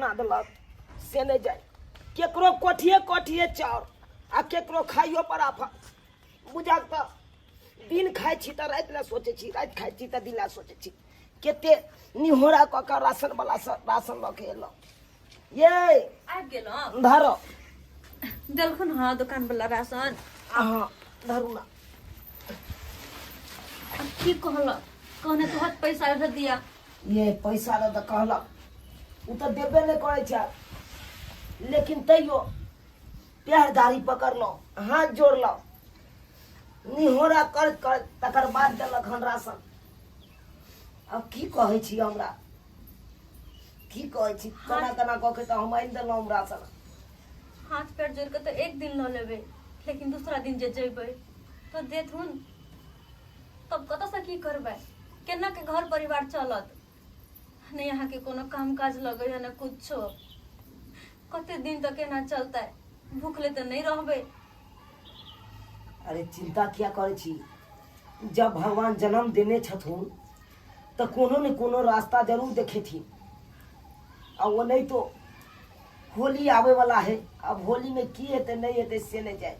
बना देलक से नहि जाय। केकरो कोठिए कोठिए चाउर आ केकरो खाइयो पर आफत। बुझक तऽ दिन खाइ छी तऽ राति लए सोचै छी, राति खाइ छी तऽ दिन लए सोचै छी। कते निहोरा कऽ कऽ राशन वाला से राशन लऽ के एलहुँ। ये आबि गेलहुँ। धरो। देलखुन हँ दुकान वाला राशन। हँ धरू ना। अब की कहलक? कहने तोहर पैसा दे दिया। ये पैसा दऽ तऽ कहलक, ओ तऽ देबे नहि करै छै, लेकिन तैयो पैर दाढ़ी पकड़लहुँ, हाथ जोड़लहुँ, निहोरा कर कर तकर बाद देलक हन राशन। आब की कहै छी हमरा, की कहै छी, केना केना कऽ के तऽ हम आनि देलहुँ राशन। हाथ पैर जोड़ के तऽ एक दिन लऽ लेबै, लेकिन दूसरा दिन जे जेबै तऽ देथुन, तब कतऽसँ की करबै, केना के घर परिवार चलत? नहि अहाँके कोनो काम काज लगैए ने कुछो, कते दिन तक एना चलतै? भूखले तऽ नहि रहबै। अरे चिंता किया करै छी, जब भगवान जन्म देने छथुन तऽ कोनो ने कोनो रास्ता जरूर देखेथिन। आ ओ नहि तो होली आवे वाला है, अब होली में की हेतै नहीं हेतै से नहीं जाए।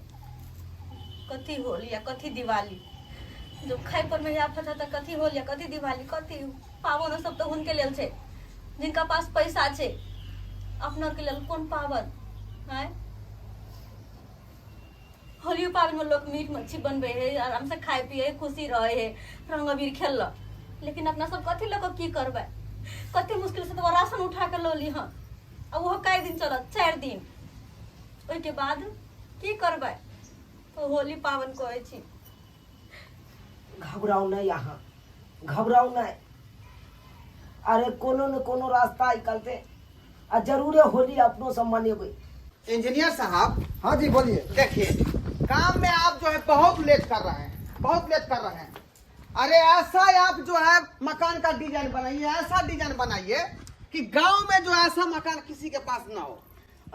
कथी होली आ कथी दिवाली, जब खाइ पर में आफत है तऽ कथी होली आ कथी दिवाली, कथी पावन? सब तऽ हुनके लेल छै जिनका पास पैसा छै, अपना के लेल कोन पावन है? होली पावन में लोग मीट मच्छी बनबे है, आराम से खाए पिए है, खुशी रहे है, रंग अबीर खेललक, लेकिन अपना सब कथी लऽ कऽ की करबै? कते मुश्किल से तो राशन उठा के लऽ ली हन, आ ओहो कए दिन चलत? 4 दिन। ओहिके बाद की करबै? तो होली पावन कहै छी। घबराउ नहीं, अहाँ घबराउ नहीं। अरे कोनो न कोनो रास्ता निकलते आ जरूरे होली अपनो सब मनेबै। इंजीनियर साहब। हाँ जी बोलिए। देखिए काम में आप जो है बहुत लेट कर रहे हैं, बहुत लेट कर रहे हैं। अरे ऐसा आप जो है मकान का डिजाइन बनाइए, ऐसा डिजाइन बनाइए कि गांव में जो ऐसा मकान किसी के पास ना हो।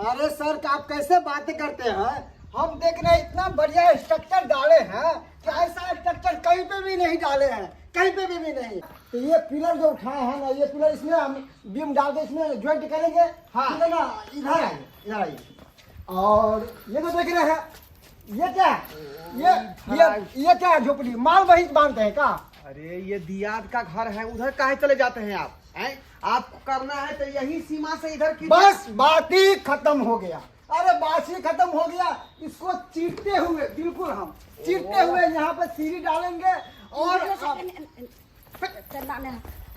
अरे सर आप कैसे बातें करते हैं, हम देख रहे हैं इतना बढ़िया स्ट्रक्चर डाले हैं कि ऐसा स्ट्रक्चर कहीं पे भी नहीं डाले हैं, कहीं पे भी नहीं। तो ये पिलर जो उठाए हैं ना, ये पिलर इसमें हम बीम डाल के इसमें ज्वाइंट करेंगे। हाँ। ठीक है ना, इधर आइए, इधर आइए। और ये जो देख रहे हैं ये क्या है? ये क्या है? झोपड़ी माल वही बांधते हैं का? अरे ये दियाद का घर है, उधर काहे चले जाते हैं आप? हैं? आपको करना है तो यही सीमा से इधर की। बस बात ही खत्म हो गया। अरे बात ही खत्म हो गया। इसको चीरते हुए, बिल्कुल हम चीरते हुए यहाँ पे सीढ़ी डालेंगे और केना ने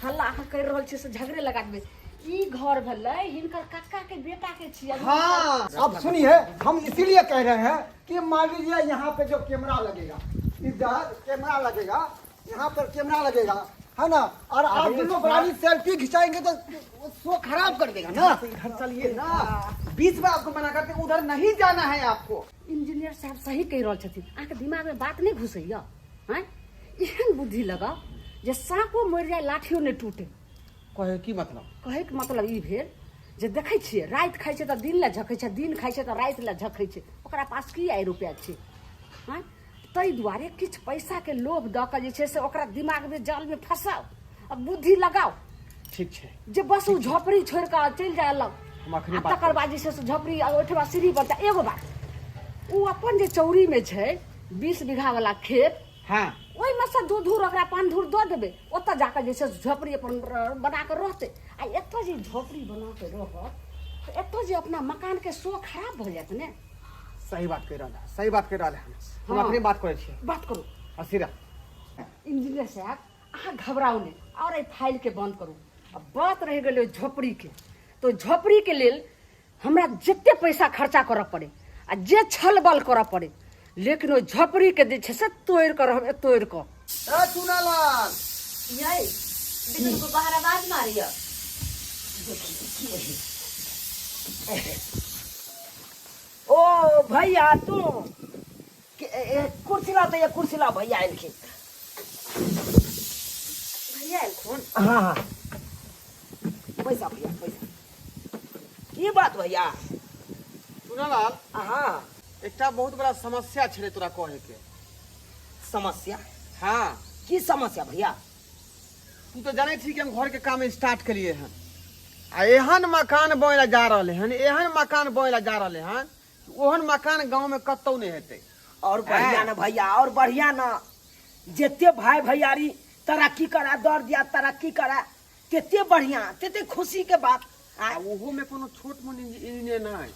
हल्ला अहाँ करि रहल छी से झगड़े लगा देबै। ई घर भेलै हिनकर काका के बेटा के छियै। हाँ। अब सुनिए, हम इसीलिए कह रहे हैं कि मान लीजिए यहाँ पे जो कैमरा लगेगा, इधर कैमरा लगेगा, यहाँ पर कैमरा लगेगा, है ना, और आप दोनों पुरानी सेल्फी खिंचाएंगे तो शो खराब कर देगा ना। इधर चलिए ना, बीच में आपको मना करते, उधर नहीं जाना है आपको। इंजीनियर साहब सही कहि रहल छथिन, अहाँके दिमाग में बात नहीं घुसैया। आँय, एहन बुद्धि लगाओ जे साँपो मरि जाय लाठियो नहि टूटे। कहे की मतलब? कहे के मतलब ई भेल जे देखै छियै राति खाइ छै तऽ दिन लए झखै छै, दिन खाइ छै तऽ राति लए झखै छै, ओकरा पास की आइ रुपैआ छै? आँय, ताहि दुआरे किछु पैसाके लोभ दऽ कऽ जे छै से ओकरा दिमागमे जालमे फँसाउ आ बुद्धि लगाउ। ठीक छै। जे बस ओ झोपड़ी छोड़ि कऽ चलि जाय अलग, हम अखने आ बात तकर बाद जे छै से झोपड़ी आ ओहिठमा सीढ़ी बनतै। एगो बात, ओ अपन जे चौरीमे छै 20 बीघा वाला खेत, हाँ, ओहिमे से 2 धूर ओकरा 5 धूर दऽ देबै, ओतऽ जाकऽ जे छै से झोपड़ी अपन बना कऽ रहतै। आ एतऽ जे झोपड़ी बना कऽ रहत तऽ एतऽ जे अपना मकानके शो खराब भऽ जायत ने। सही बात कहि रहल है, सही बात कहि रहल है। हम हाँ। अखने बात करै छियै। बात करू। असीरा। इंजीनियर साहब अहाँ घबराउ नहि, और एहि फाइल के बंद करू। आ बात रहि गेलै झोपड़ी के, तो झोपड़ी के लेल हमरा जते पैसा खर्चा करऽ पड़े आ जे छल बल करऽ पड़े, लेकिन ओहि झोपड़ी के जे छै से तोड़ि कऽ रहबै, तोड़ि कऽ। ए चुनालाल। यै बिल्कुल को बाहर आवाज मारिय। ओ भैया तू कुर्सी ला, तो ये कुर्सी ला, भैया एलखिन। भैया एलखुन? हाँ हाँ, पैसा भैया पैसा। की बात भैया? चुनालाल। हाँ। एकटा बहुत बड़ा समस्या छलै तोरा कहे के। समस्या? हाँ। की समस्या भैया? तू तो जाने छी कि हम घर के काम स्टार्ट केलिए हन। आ एहन मकान बनै लए जा रहलै हन, एहन मकान बनै लए जा रहलै हन, ओहन मकान गाँवमे कतहु नहि हेतै। और बढ़िया ना भैया, और बढ़िया ना। जते भाई भैयारी तरक्की करा, दौड़ दिया तरक्की करा, तेते बढ़िया, तेते खुशी के बात। आ ओहो में कोनो छोट मोट इंजीनियर नहीं,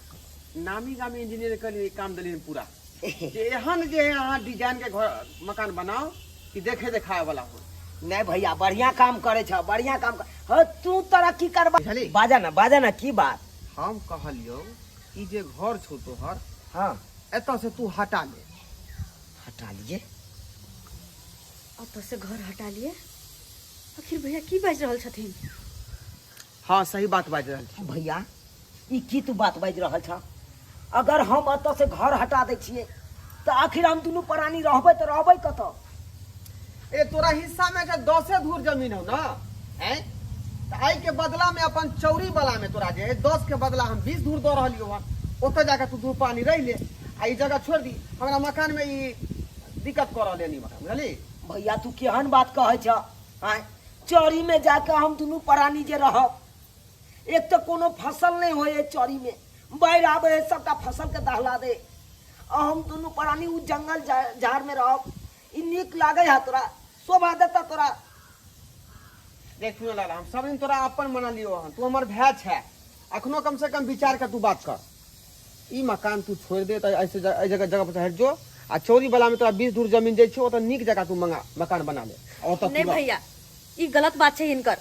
नामी गामी इंजीनियर के लिए काम दिलिन पूरा। जे एहन जे है अहाँ डिजाइन के घर मकान बनाओ कि देखे देखाए वाला हो। नहीं भैया, बढ़िया काम करे छ, बढ़िया काम कर। हाँ, तू तरक्की करबा। बुझली? बाजा ना, बाजा ना, की बात? हम कहलियो ई जे घर छौ तोहर, हाँ, एतऽ से तू हटा ले। हटा लिए? एतऽ से घर हटा लिए? आखिर भैया की बाजि रहल छथिन? हाँ, सही बात बाजि रहल छी। भैया, ई की तू बात बाजि रहल छ? अगर हम एतऽ से घर हटा दै छियै तऽ आखिर हम दुनू प्राणी रहबै तऽ रहबै कतऽ? ए तोरा हिस्सा में के 10 धूर जमीन हो ना, हैं? तऽ एहि के बदला में अपन चौरी वाला में तोरा जे 10 के बदला हम 20 धूर दऽ रहलियौ हन, ओतऽ जाके तू दू पानी रहि ले आ ई जगह छोड़ि दी। हमरा मकान में ई दिक्कत कऽ रहल हन ई मकान, बुझली? भैया, तू केहन बात कहै छ? आँय, चौरी में जाके हम दुनू प्राणी जे रहब, एक तऽ कोनो फसल नहि होइ है चौरी में, बाढ़ि आबै है सबटा फसल के दहला दे, आ हम दुनू प्राणी उ जंगल झाड़ में रहब, ई नीक लागै है तोरा? शोभा देता तोरा? देख सुन लाला, हम सब दिन तोरा अपन मनलियो हन, तू हमर भाय छै, अखनो कम से कम विचार के तू बात कर। ई मकान तू छोड़ दे, तऽ ऐसे एहि जगह जगह पर हटि जो आ चौरी वाला में तोरा 20 धूर जमीन दै छियौ, ओतऽ नीक जगह तू मंगा मकान बना ले आ ओतऽ नहीं तू रह। भैया, ई गलत बात छै हिनकर।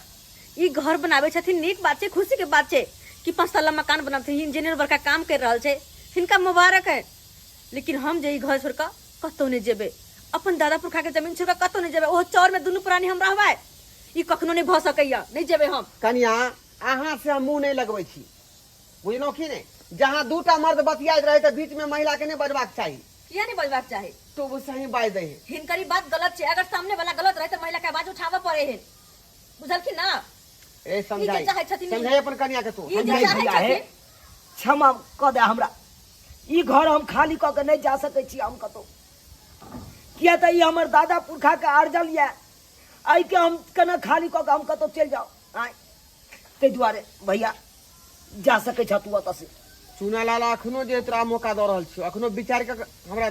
ई घर बनाबै छथिन, नीक बात छै, खुशी के बात छै कि 5 तल्ला मकान बनाबथिन, इंजीनियर बड़का काम कर रहल छै, हिनका मुबारक है। लेकिन हम जे ई घर छोड़ कऽ कतौ नहि जेबै, अपन दादा पुरखा के जमीन छोड़ कऽ कतौ नहि जेबै, ओहो चौर में दुनू प्राणी हम रहबै, ई कखनो नहि भऽ सकैया, नहि जेबै हम। कनिया, अहाँ से हम मुँह नहि लगबै छी, बुझलहुँ कि नहि? जहाँ दूटा मर्द बतियाइत रहे तऽ बीच में महिला के नहि बजबाक चाही। किया नहीं बजबाक चाही? तो वो सही बाज दही। हिनकर ई बात गलत छै, अगर सामने वाला गलत रहे तऽ महिला के आवाज उठाबऽ पड़े है, बुझलखिन ना? ए समझाई, ई जे चाहै छथिन, समझाई अपन कनिया के तू। ई जे नहीं चाहै भैया, हे, छथिन। क्षमा कऽ दे हमरा, ई घर हम खाली कऽ के नहि जा सकै छी हम कतौ, किया तऽ ई हमर दादा पुरखा के अर्जल यऽ, एहिके हम केना खाली कऽ के हम कतौ चलि जाउ? आँय, ताहि दुआरे भैया जा सकै छह तू ओतऽ से। चुना लाला, अखनो जे तोरा मौका दऽ रहल छियौ, अखनो विचार के हमरा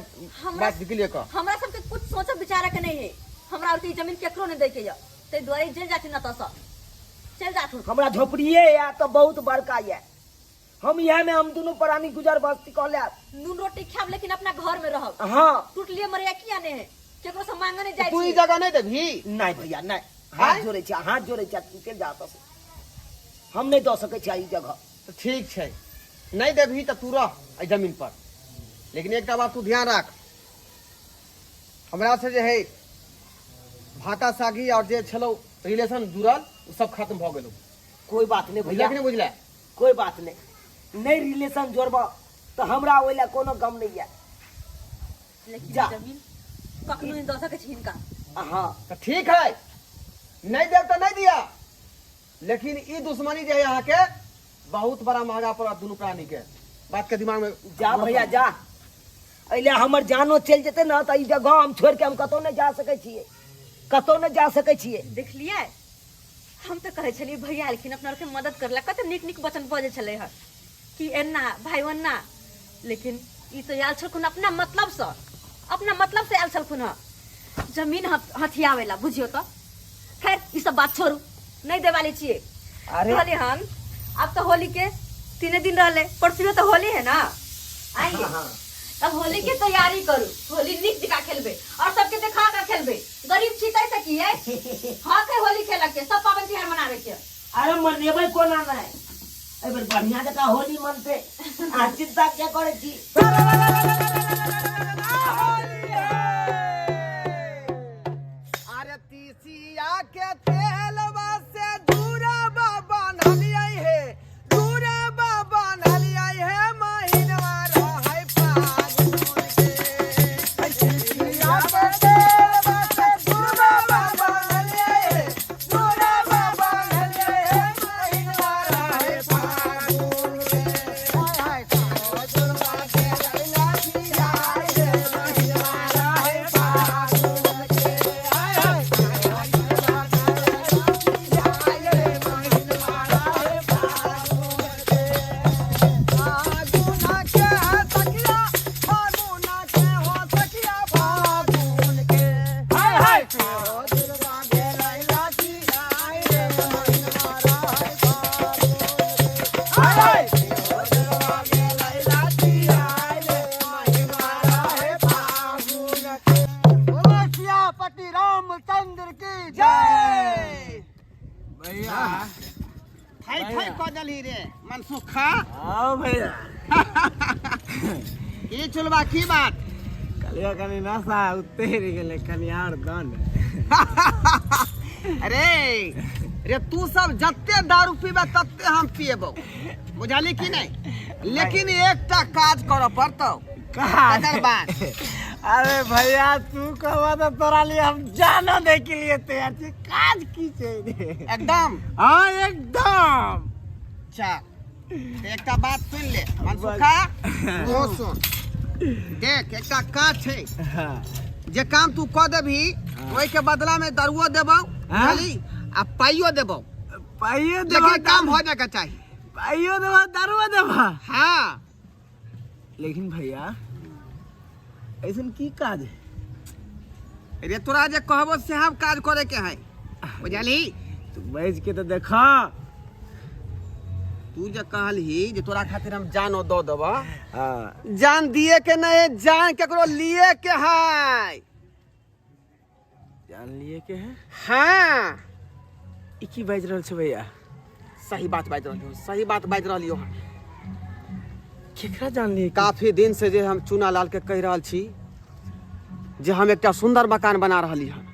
बात क्लियर कर। हमरा सबके कुछ सोचे विचारे के नहीं है, हमरा आरके ई जमीन केकरो नहीं दै के यऽ, ताहि दुआरे चलि जाथिन एतऽ सँ, चलि जाथुन। हमरा झोपड़िए यऽ तऽ बहुत बड़का यऽ, हम इएह में हम दुनू प्राणी गुजर बस्ती कऽ लेब। नून रोटी खायब लेकिन अपना घर में रहब। हाँ। टूटलिए मरिया किया नहीं है, केकरो से मांगे नहीं जाय तू ई छी। जगह नहीं देबही? नहीं भैया नहीं, हाथ आँय? जोड़ै छी, हाथ जोड़ै छी, तू चलि जा एतऽ से, हम नहीं दऽ सकै छी ई जगह। तऽ ठीक छै, नहीं देबही तऽ तू रह एहि जमीन पर, लेकिन एकटा बात तू ध्यान राख, हमरा से जे है भाता सागी और जे छलौ रिलेशन जुड़ल ओ सब खत्म भऽ गेलौ। कोई बात नहीं भैया। बुझले कि नहीं बुझले? कोई बात नहीं, नहीं रिलेशन जोड़ब तऽ हमरा ओहि लए कोनो गम नहीं यऽ। लेकिन जा। जमीन कखनो नहीं दऽ सकै छी हिनका। हाँ। तऽ ठीक है, नहीं देब तऽ नहीं दिया, लेकिन ई दुश्मनी जे है अहाँ के बहुत बड़ा महंगा पड़त दुनू प्राणी के, बात के दिमाग में जा भैया जा, एहि हमर जानो चलि जेतै ने तऽ ई जगह हम छोड़ि के हम कतौ नहि जा सकै छियै, कतौ नहि जा सकै छियै। देखलियै, हम तऽ कहै छलियै भैया एलखिन अपना आरके मदद करला, कते नीक नीक वचन बजै छलै हँ कि एना भाई ओना, लेकिन ई तऽ आयल छलखुन अपना मतलब से, अपना मतलब से आयल छलखुन हँ जमीन हथियाबै ला, बुझियौ तऽ। खैर ई सब बात छोड़ू, नहीं देवाली छियै। अरे। कहली हन अब तो होली के 3 दिन रहले, परसुओ तो होली है ना, आइए। हाँ। तब होली के तैयारी करू, होली नीक जकाँ खेलबे और सबके देखा के खेलबे, गरीब छी तै से की है, हक है होली खेलक के, सब पाबनि तिहार मनावे के। अरे मनेबै कोना नहि, एहि बेर बढ़िया जकाँ होली मनतै, अहाँ चिंता किया करै छी? अरे तीसिया के तेलवा से दूरबा बनलियै हे, दूरबा बनलियै हे, महीनवा रहै फागुन के। तीसिया के तेलवा से दूरबा बनलियै हे, दूरबा बनलियै हे, महीनवा रहै फागुन के। हाय हाय, दूरबा के लैला भैया थई थई कऽ देलही रे मनसुखा। हाँ भैया। की चुलबा की बात? कलिया कनी नशा उतर गेलै, कनी आर दन। अरे रे तू सब जते दारू पीबे तते हम पिएबो, बुझली कि नहीं? लेकिन एकटा काज करऽ पड़तौ। काज? तकर बाद। अरे भैया तू कहबा तो तोरा लिए हम जानो दे के लिए तैयार छी, काज की छै रे? एकदम? हाँ एकदम। चल तऽ एकटा बात सुन ले मनसुखा, तोहो सुन। देख एकटा काज छै, जे काम तू कऽ देबही ओहिके बदला में दारुओ देबौ, हाँ? बुझली, आ पाइयो देबौ। पाइयो देबा? लेकिन काम हो जाके चाही। पाइयो देबा दारुओ देबा? हाँ। लेकिन भैया ऐसन की काज है? रे तोरा जे कहबो से हम काज करे के है, बुझली? तू बैठ के तो देखा। तू जे कहलही जे तोरा खातिर हम जानो दऽ देबऽ। हाँ। जान दिए के नहीं, जान केकरो लिए के है। जान लिए के है? हाँ। ई की बाजि रहल छै भैया? सही बात बाजि रहलियो, सही बात बाजि रहलियो हन। केकरा जान लिए के? काफी दिन से जे हम चूना लाल के कहि रहल छी जे हम एकटा सुंदर मकान बना रहली हन,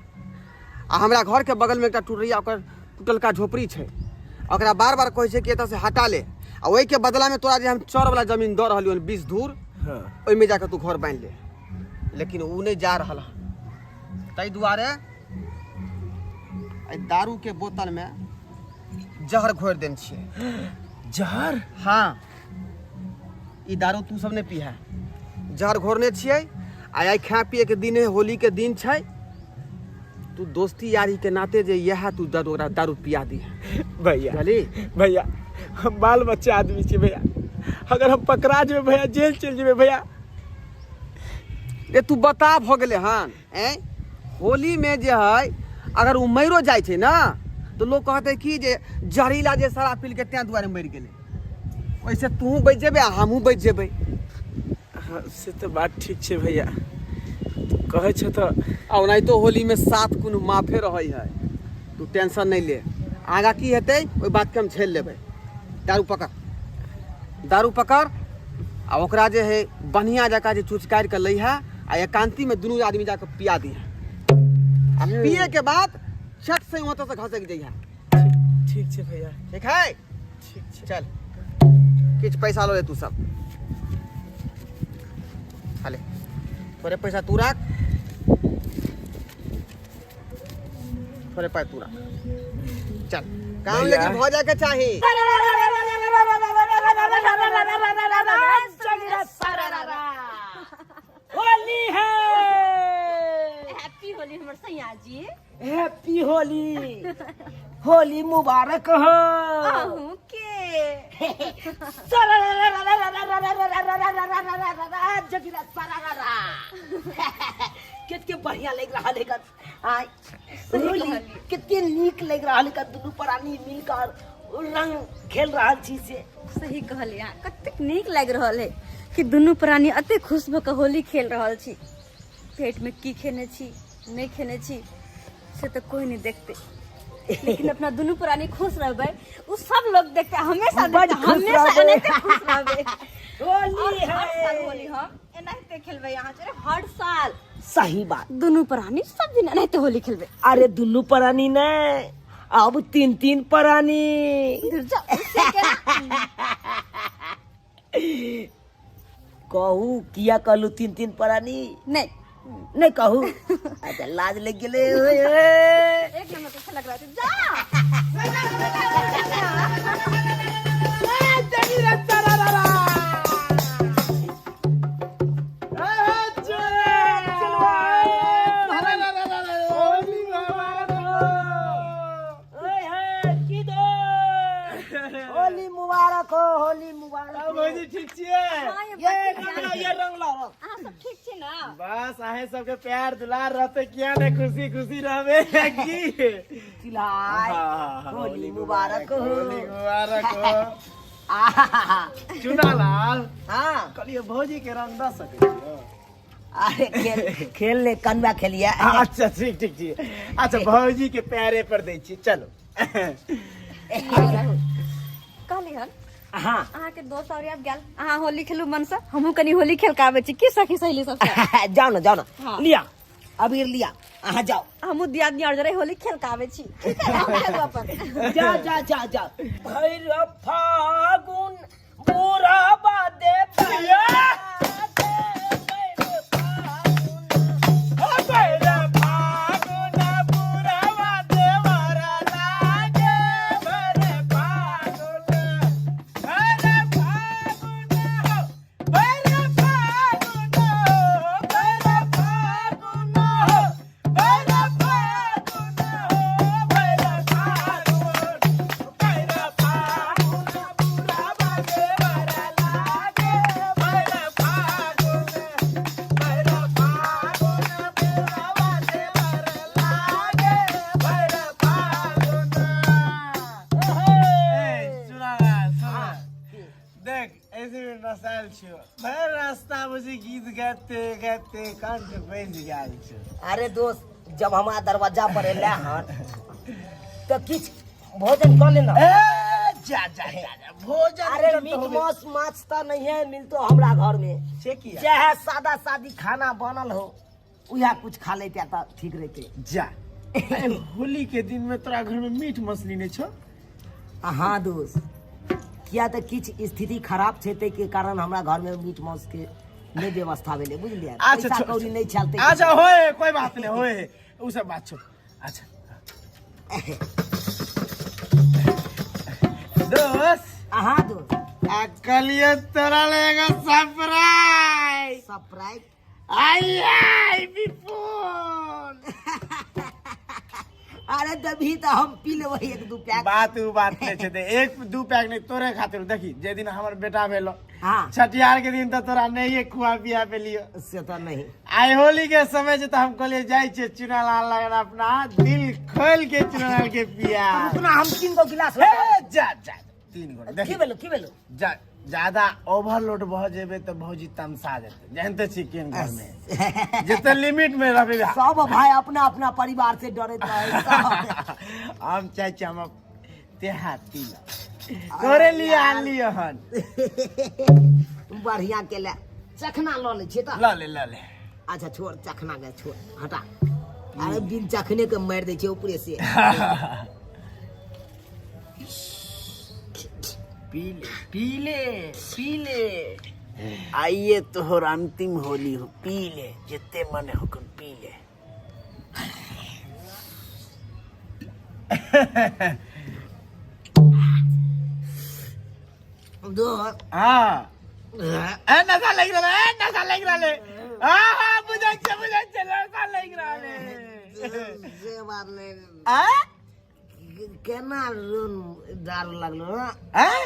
आ हमरा घर के बगल में एकटा टुटरिया ओकर टूटलका झोपड़ी छै, ओकरा बार बार कहै छै कि एतऽ से हटा ले, आ ओहि के बदला में तोरा जे हम चौर वाला जमीन दऽ रहलियो हन 20 धूर, हाँ। ओहिमे जाके तू घर बान्हि ले, लेकिन ओ नहि जा रहल हन। ताहि दुआरे एहि दारू के बोतल में जहर घोरि देने छियै। जहर? हाँ, ई दारू तू सब नहि पीहे, जहर घोरने छियै। आ आइ खाय पिए के दिन है, होली के दिन छै, तू दोस्ती यारी के नाते जे इएह तू दारू ओकरा दारू पिया दी। भैया। बुझली? भैया हम बाल बच्चा आदमी छी भैया, अगर हम पकड़ा जेबै भैया जेल चलि जेबै भैया। रे तू बता भऽ गेलै हन ऐं? होली में जे है अगर ओ मरियो जाइ छै ने तऽ लोक कहतै कि जे जहरीला जे शराब पी लेलकै तें दुआरे मरि गेलै, ओहिसँ तूहूँ बचि जेबै आ हमहूँ बचि जेबै। हाँ से तऽ बात ठीक छै भैया, तू कहै छ तऽ। आ ओनाहितो होली में सात कोनो माफे रहै है, तू टेंशन नहीं ले, आगाँ की हेतै ओहि बातके हम झेल लेबै। दारू पकड़, दारू पकड़, आ ओकरा जे है बढ़िया जकाँ जे चुचकारि कऽ लै है आ एकांती में दुनू आदमी जाके पिया दी है, आ पिए के बाद चट से ओतऽ से घसक जइहा। ठीक छै भैया। ठीक है? ठीक छै। चल किछु पैसा लऽ ले तू सब, हाले थोड़े पैसा तू राख, थोड़े पाइ तू राख, चल काम भैया। लेकिन भऽ जायके चाही। होली है। हैप्पी होली हमर सैया जी। हैप्पी होली, होली मुबारक हो। अहूँ के। कितके बढ़िया लग रहा है आय होली, कितके नीक लग रहा है, दुनू प्राणी मिलकर रंग खेल रहल छी से। सही कहलियै अहाँ, कतेक नीक लागि रहल है कि दुनू प्राणी एतेक खुश भऽ कऽ होली खेल रहल छी। पेट में की खेने छी नहि खेने छी से तऽ कोई नहीं देखते, लेकिन अपना दुनू प्राणी खुश रहबै उ सब लोग देखते, हमेशा बड देखते, खुश हमेशा रहबै। एनाहिते खुश रहबै। होली और हर साल है। होली हम एनाहिते खेलबै यहाँ से हर साल। सही बात। दुनू प्राणी सब दिन एनाहिते होली खेलबै। अरे दुनू प्राणी नहीं, अब तीन तीन प्राणी। दूर जाओ, से केना? कहू किया कहलू तीन तीन प्राणी? नहीं। नहीं कहू, अच्छा लाज लग गेलै। ओए, ओए। एक नंबर अच्छा लग रहा है, जा। ओए हे, की दो? होली मुबारक हो, होली मुबारक हो। भौजी ठीक छियै? हाँ, ये ये बात रंग लाओ, ये रंग लाओ। अहाँ सब ठीक छी ना? बस अहें सबके प्यार दुलार रहते किया ने खुशी खुशी रहबे की। चिल्लाय। हाँ, होली मुबारक हो। होली मुबारक हो। आहा, चुना लाल। हाँ। कहलियै भौजी के रंग दऽ सकै छियै? अरे खेल खेल ले, कनवा खेलिए। अच्छा ठीक ठीक ठीक, अच्छा भौजी के पैरे पर दै छी, चलो। कहली हन हाँ अहाँके दोस्त और आबि गेल अहाँ होली खेलू मन से हमहूँ कनी होली खेल के आबै छी की सखी सहेली सब से जाओ ना जाओ ना हाँ। लिया अबीर लिया अहाँ जाओ हमहूँ दियादनी और जरे होली खेल के आबै छी ठीक है अहाँ खेलू अपन जा जा जा जा भैर फागुन बुरा बादे देख ऐसे भी नसायल छियो भरि रास्ता बुझी गीत गाते गाते कंठ बनि गेल छो। अरे दोस्त, जब हमारा दरवाजा पर एले हन तो किछ भोजन कर लेना। ए जा जा जा जा भोजन। अरे तो मीट होबे। मांस माछ तो नहीं है मिलतो हमरा घर में। से किया? चाहे सादा सादी खाना बनल हो, उहा कुछ खा लेते तो ठीक रहते। जा, अरे होली के दिन में तोरा घर में मीट मछली नहीं छो? हाँ दोस्त, किया तो किछ स्थिति खराब छै ताहि के कारण हमरा घर में मीट मांस के नहीं व्यवस्था भेलै, बुझलियै? अच्छा, पैसा छोड़, कौड़ी नहीं चलते। अच्छा होए, कोई बात नहीं होए, उ सब बात छोड़। अच्छा दोस्त। हाँ दोस्त। आ कलिए तोरा लेगा सरप्राइज। सरप्राइज? आई आई विपुल। अरे तभी तो हम पी लेबै एक दू पैक। बात उ बात नहीं छै, एक दू पैक नहीं तोरे खातिर। देखी जे दिन हमर बेटा भेलो हाँ छठियार के दिन तो तोरा नहीं खुआ पिया पे लियो। से तो नहीं। आई होली के समय जे तो हम कहलिए जाय छियै चुनालाल लगन अपना दिल खोल के चुनालाल के पिया। उतना हम 3 गो गिलास। हे जा जा, 3 गो। की देखी भेलो, की भेलो? जा, ज्यादा ओवरलोड भऽ जेबै तऽ भौजी तमसा जेतै, जानते छी केहन घर में जते लिमिट में रहबै। सब भाई अपना अपना परिवार से डरैत रहे सब। हम चाहै छी हम तेहाती तोरे लिए आनलियै हन। बढ़िया के ले चखना लऽ लै छियै तऽ। लऽ ले, लऽ ले। अच्छा छोड़, चखना के छोड़, हटा। अरे बिन चखने के मारि दै छै ऊपरे से। पी ले, पी ले, पी ले, आइए तोहर अंतिम होली हो, पी ले जितने मन हुक्म पी ले। दोस्त। हाँ ए नशा लग रहा है, नशा लग रहा है। हाँ हाँ बुझै छै, बुझै छै, नशा लग रहा है। से बात नहीं। आ केना रोन दारू लगलो ना? हैं?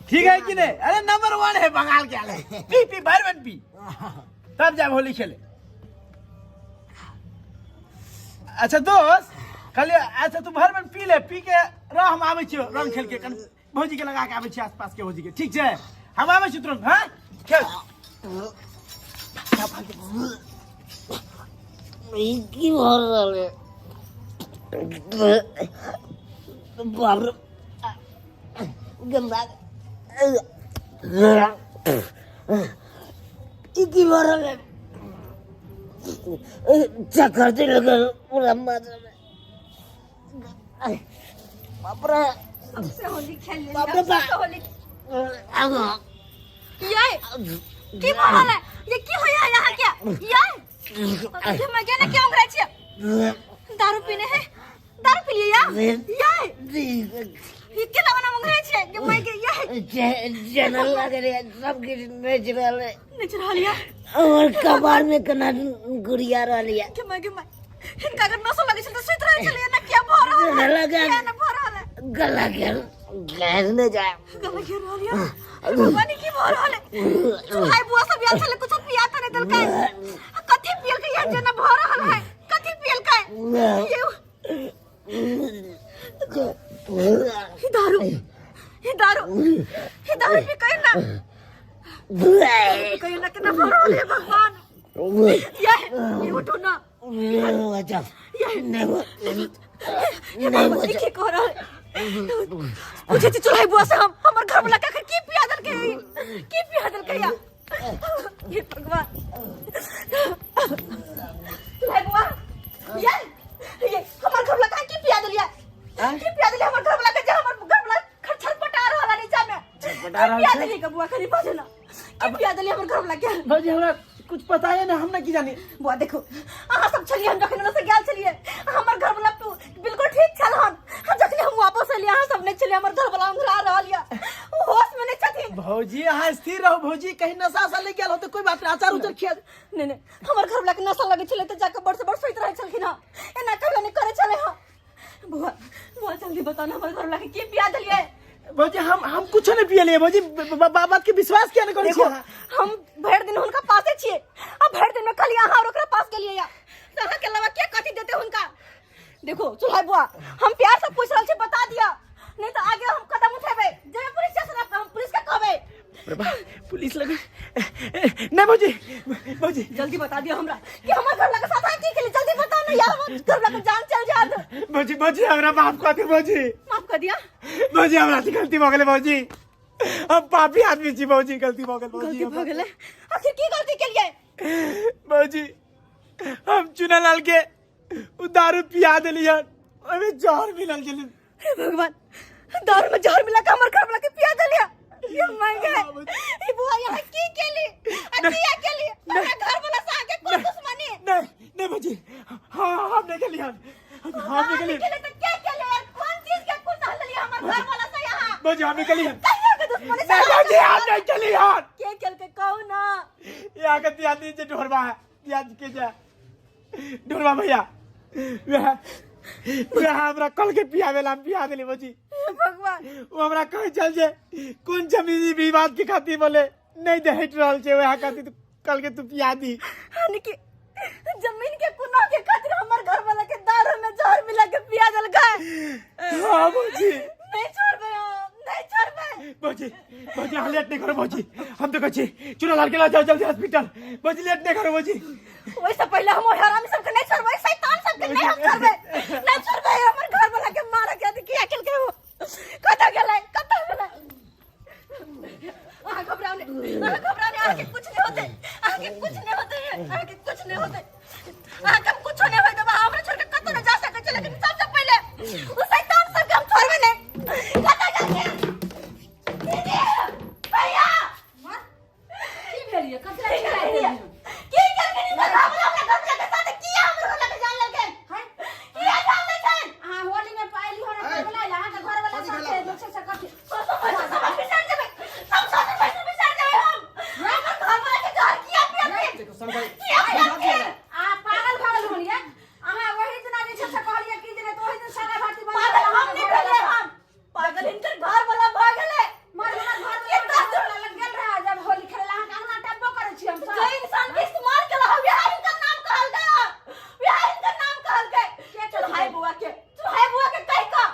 ठीक है कि नहीं? अरे नंबर 1 है बंगाल के आले। पी पी भर बन पी, तब जाब होली खेले। अच्छा दोस्त कहलिए, अच्छा तू भर बन पी ले, पी के रह, हम आबै छियो रंग खेल के, कन भौजी के लगा के आबै छियो, आसपास के भौजी के। ठीक छै, हम आबै छियो तुरंत। हाँ खेल। ई की भऽ रहल है? बाप रे, गंदा, ई की भऽ रहल है? चक्कर दे लगल पूरा माथा में। बाप रे। सबसे होली खेल लेली। बाप रे बाप। सबसे होली। ये की भऽ रहल है? ये की होया यहाँ के? ये के मैं के ना क्यों उंगरै छियै? दारू पीने है, दारू पी लिया। ये ये के लगना उंगरै छियै के मैं के? ये जनल लग रही है, सब किछु नेचुरल है। नेचुरल या और कबार में कना गुड़िया रहल है। के मैं के मैं हिनका अगर नशा लगै छै तऽ सुति रहै छलै ना। किया भऽ रहल है? लगा। किया ना भऽ रहल है? गला घेर घेर नहि जाए। गला घेर रहल या। भगवान, की भऽ रहल है? चूहाई बुआ सब आयल छलै, कुछो पिया तऽ नहि देलकै। आ कथी पियलकै यार जेना भऽ रहल है? कथी पियलकै ये? ई दारू, ई दारू, ई दारू पी कहियो ना, पी कहियो ना। केना भऽ रहल है भगवान? ये ये उठो ना। अच्छा। ये नहीं। हे भगवान, ई की कह रहल? पूछे छी चुल्हाई बुआ से हम हमर घर वाला के आखिर की पिया देलकै ई? की पिया देलकै या हे भगवान चुल्हाई बुआ ये ये हमर घर वाला के की पिया देलिया की पिया देलिया हमर घर वाला के जे हमर घर वाला खरछर पटा रहल है नीचा में छटपटा रहल की पिया छै? देलियै के बुआ खाली बाजू ना की पिया देलियै हमर घर वाला के भौजी हमरा कुछ पता है ना हम ना की जानी बुआ देखो अहाँ सब छलियै हम जखन ओतऽ गेल छलियै हमर घर वाला बिल्कुल ठीक छल हन आ जखन हम वापस एलियै अहाँ सब नहि छलियै हमर घर वाला अंधरा रहल यऽ ओ होश में नहि छथिन भौजी अहाँ स्थिर रहो भौजी कहीं नशा उशा ले गेल हो तो कोई बात नहीं अचार उचार खिया नहि नहि हमर घर वाला के नशा लगै छलै तऽ जाके बड़ से बड़ सुति रहै छलखिन हँ एना कहियो नहि करै छलै हँ बुआ बुआ जल्दी बताओ ना हमर घर वाला के की पिया देलियै भौजी हम हम कुछो नहीं पियलिए भौजी बात के विश्वास किया नहीं करै देखो छी अहाँ? हम भरि दिन हुनका पासे छियै आ भरि दिन में खाली अहाँ और ओकरा पास गेलियै या तऽ अहाँ के अलावा के कथी देते हुनका देखो चुल्हाई बुआ हम प्यार से पूछ रहल छी बता दिया नहीं तो आगे हम कदम उठेबै जेबै पुलिस स्टेशन हम पुलिस के कहबै अरे बा, पुलिस लगे नहीं भौजी भौजी जल्दी बता दिया हमरा कि हमर घर लगे साथ अहाँ की केली जल्दी बताओ ना यार हमर घर लगे जान चल जात भौजी भौजी हमरा माफ कर दे भौजी माफ कर दिया भौजी हमरा से गलती भऽ गेलै भौजी हम पापी आदमी छी भौजी गलती भऽ गेल भौजी गलती भऽ गेलै आखिर की गलती केलियै भौजी हम चुनालाल के उ दारू पिया देलियन ओहिमे जहर मिलल छलै हे भगवान दारू में जहर मिला के हमर घर वाला के पिया देलिया ये महंगा ई बुआ यहाँ की केली आ किया केली हमरा घर वाला से आगे कोन दुश्मनी नहीं नहीं भौजी हाँ हम नहीं गेलियन हम नहीं गेलियन केले तो क्या केले यार कौन चीज के कुछ लिया हमर घर वाला से यहाँ भौजी हम नहीं गेलियन कहिया के दुश्मनी से नहीं भौजी हम नहीं गेलियन के केल के कहू ना यहाँ के दिया दी जे ढोरबा है दिया के जा ढोरबा भैया वह वह हमरा कल के पियावे ला हम पिया देली भौजी हे भगवान वो हमरा कहै छल जे कोन जमीनी विवाद के खातिर बोले नहीं दे हटि रहल छै वएह खातिर तू कल के तू पिया दी यानी कि जमीन के कुनो के खातिर हमर घर वाला के दारू में जहर मिला के पिया देलकै हाँ भौजी नहीं छोड़बै हम नहीं छोड़बै भौजी भौजी अहाँ लेट नहीं करो भौजी हम तो कहै छी चुना लाल के ला जाओ जल्दी हॉस्पिटल भौजी लेट नहीं करो भौजी ओहिसँ पहिले हम ओहि हरामी सबके नहीं छोड़बै शैतान सबके नहीं हम छोड़बै नहीं छोड़बै हमर घर वाला के मारे के किया केलकै ओ कतऽ गेलै कतऽ गेलै अहाँ घबराउ नहि अहाँ घबराउ नहि अहाँके कुछ नहि होतै अहाँके कुछ नहि होतै अहाँके कुछ नहि होतै अहाँके हम कुछो नहि होय देबै अहाँ हमरा छोड़ि कऽ कतौ नहि जा सकै छी लेकिन सबसँ पहिले ओ शैतान सबके हम छोड़बै नहि कतऽ गेलखिन दीदी भैया की भेल ये कथी लए चिल्लाइत रहियै? की केलखिन ई बता हमरा हमरा घर वाला के साथ किया हमर घर वाला के जान लेलखिन किया जान लेलखिन अहाँ होली में पायली हो रहा बोला अहाँ के घर वाला कथी साथे भेल? दोसर से कथी सब सब बिसर जेबै सब सब पैसा बिसर जेबै हम हमर घर वाला के जहर किया पिया देखो समझाई किया पिया अहाँ पागल भऽ गेलहुँ हन ये अहाँ ओहि दिना जे छै से कहलियै कि जे नहि तऽ ओहि दिन सारा भारती बंद पागल हम नहि भेलियै हम पागल हिनकर घर वाला भऽ गेलै मर हमर घर वाला घर वाला लग गेल रहे जब होली खेले अहाँ के अंगना टपबो करै छी हम सब जे इंसान के इस्तेमाल केला वएह हिनकर नाम कहल गया वएह हिनकर नाम कहल गए के चुल्हाई बुआ के चुल्हाई बुआ के कहि कऽ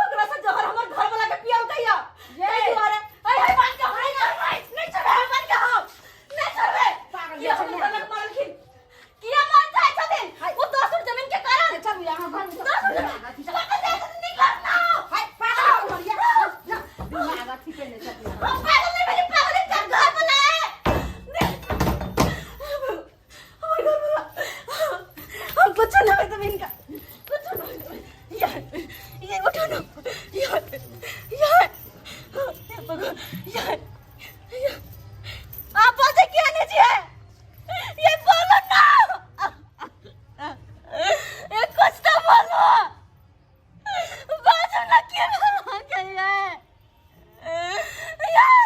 ओकरा से जहर हमर घर वाला के पियल गया ताहि दुआरे अरे हे बात के हम नहीं छोड़बै नहीं छोड़बै हम बात के हम नहीं छोड़बै पागल किया हमर घर वाला के मारलखिन किया मार चाहे छथिन ओ दोसर जमीन के कारण चलू यहाँ घर में दोसर जमीन कतऽ जाय छथिन निकलत ना हाय पागल हो गया दिमाग अथी केने छथिन हम पागल नहीं भेली पागल हिनकर घर वाला है हमर घर वाला हम कुछ नहीं होय देबै हिनका कुछ नहीं होय देबै यार ये उठो ना यार यार हे भगवान यार यार आप बोलते क्या नहीं जी है ये बोलो ना ये कुछ तो बोलो बाजू ना क्यों ये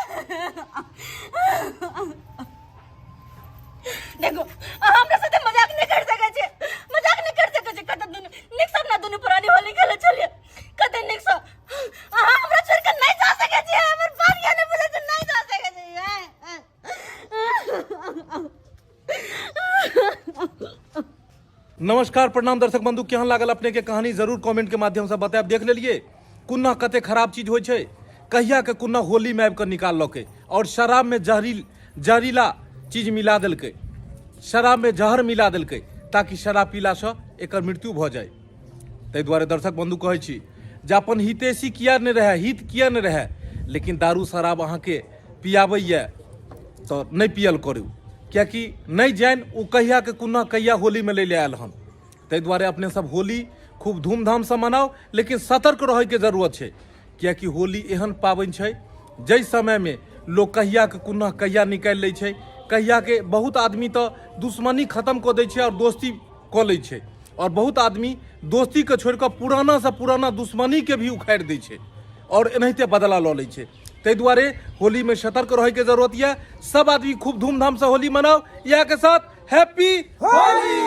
देखो हमरा साथे मजाक नहीं कर सकै छै मजाक नहीं कर सकै छै कत दुनु निक सब ना दुनु पुरानी होली खेले चलिए कत निक सब अहाँ हमरा छोड़ के नहीं जा सकै छी हमर बात किया नहीं बुझै छै नहीं जा सकै छी नमस्कार प्रणाम दर्शक बंधु केहन लागल अपने के कहानी जरूर कमेंट के माध्यम से बतायब देख लेलिए कुन्ना कते खराब चीज होइ छै कहिया के कुन्ना होली में आबि कऽ निकाललकै और शराब में जहरीला चीज मिला देलकै शराब में जहर मिला देलकै ताकि शराब पीलासँ एकर मृत्यु भऽ जाय ताहि दुआरे दर्शक बंधु कहै छी जे अपन हितैषी किया नहि रहए, हित किया नहि रहए, लेकिन दारू शराब अहाँके पियाबैए तऽ नहि पियल करू, किएकि नहि जानि ओ कहियाके कुन्ना कहिया होलीमे लै लए आयल हन। ताहि दुआरे अपने सब होली खूब धूमधामसँ मनाउ, लेकिन सतर्क रहैके जरूरत छै, किएकि होली एहन पाबनि छै जाहि समयमे लोक कहियाके कुन्ना कहिया निकालि लै छै, कहियाके बहुत आदमी तऽ दुश्मनी खतम कऽ दै छै आओर दोस्ती कऽ लै छै, आओर बहुत आदमी दोस्तीके छोड़ि कऽ पुरानासँ पुराना दुश्मनीके भी उखाड़ि दै छै आओर एनाहिते बदला लऽ लै छै। ताहि दुआरे होलीमे सतर्क रहैके जरूरत यऽ। सब आदमी खूब धूमधामसँ होली मनाउ। इएहके साथ हैप्पी होली।